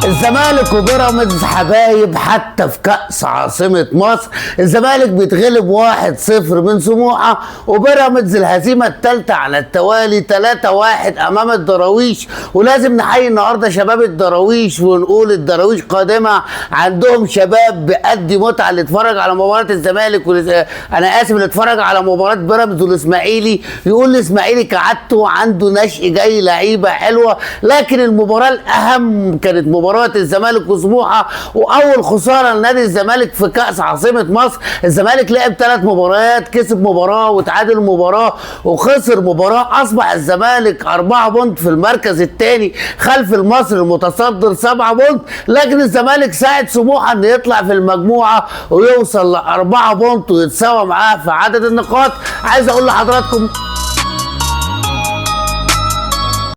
الزمالك وبيراميدز حبايب حتى في كأس عاصمة مصر. الزمالك بيتغلب 1-0 من سموحة، وبيراميدز الهزيمة الثالثة على التوالي 3-1 أمام الدراويش. ولازم نحيي النهارده شباب الدراويش ونقول الدراويش قادمة، عندهم شباب بيأدي متعة. اللي اتفرج على مباراة الزمالك أنا آسف، اللي اتفرج على مباراة بيراميدز والإسماعيلي يقول الإسماعيلي كعادته عنده نشء جاي لعيبة حلوة. لكن المباراة الأهم كانت مباراة الزمالك وسموحة، وأول خسارة لنادي الزمالك في كأس عاصمة مصر. الزمالك لعب 3 مباريات، كسب مباراة وتعادل مباراة وخسر مباراة. أصبح الزمالك 4 point في المركز الثاني خلف المصري المتصدر 7 point. لكن الزمالك ساعد سموحة إنه يطلع في المجموعة ويوصل ل 4 point ويتساوى معاه في عدد النقاط. عايز أقول لحضراتكم